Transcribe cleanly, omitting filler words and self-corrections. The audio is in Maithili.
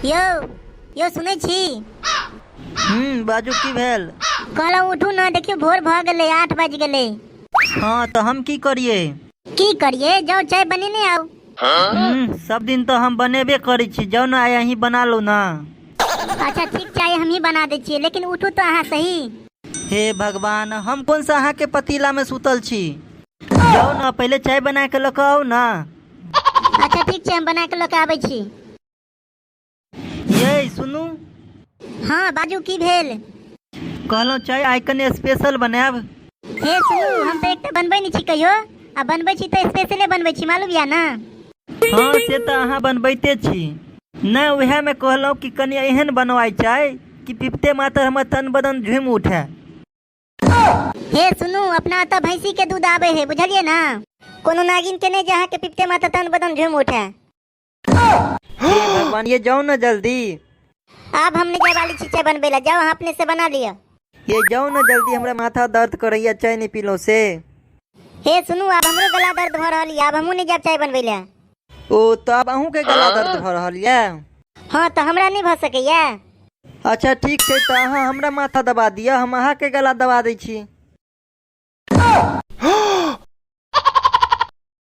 यौ यौ, सुनै छी? बाजू, की भेल? कहलहुँ उठू ने, देखियौ भोर भऽ गेलै, 8 बाजि गेलै। हँ, तऽ हम की करियै? की करियै? जाउ, चाय बनेने आउ। सब दिन तऽ हम बनेबे करै छी। जाउ ने, आइ अहीं बना लू ने। अच्छा ठीक छै, आइ हमही बना दै छियै, लेकिन उठू तऽ अहाँ सही। हे भगवान, हम कोन सा अहाँके पतीलामे सुतल छी? जाउ ने, पहिले चाय बना के लऽ कऽ आउ ने। अच्छा ठीक छै, हम बना के लऽ कऽ आबै छी। यै सुनू। हँ बाजू, की भेल? कहलहुँ चाय आइ कनि स्पेशल बनायब। हे सुनू, हम तऽ एकटा बनबै नहि छी कहियो, आ बनबै छी तऽ स्पेशले बनबै छी, मालूम यऽ ने? हँ, से तऽ अहाँ बनबैते छी। नहि, उएहमे कहलहुँ कि कनि एहन बनवाइ चाय कि पिबते मात्र हमर तन बदन झुमि उठे। हे सुनू, अपना ओतऽ भैंसी के दूध आबै है, बुझलियै ने? कोनो नागिन के नहि जे अहाँके पिबते मात्र तन बदन झुमि उठे। हे भगवान, ये जाओ ना जल्दी। आब हम नहीं जाए वाली छी चाय बनबै ला, जाओ अहाँ अपने से बना लिअ। ये जाओ ना जल्दी, हमरा माथा दर्द करैया चाय नहीं पीलो से। हे सुनू, आब हमरो गला दर्द भऽ रहल यऽ, आब हमहूँ नहीं जायब चाय बनबै ला। ओ, तऽ आब अहूँके गला दर्द भऽ रहल यऽ? हँ, तऽ हमरा नहि भऽ सकैया? अच्छा ठीक छै, तऽ अहाँ हमरा माथा दबा दिअ, हम अहाँके गला दबा दै छी।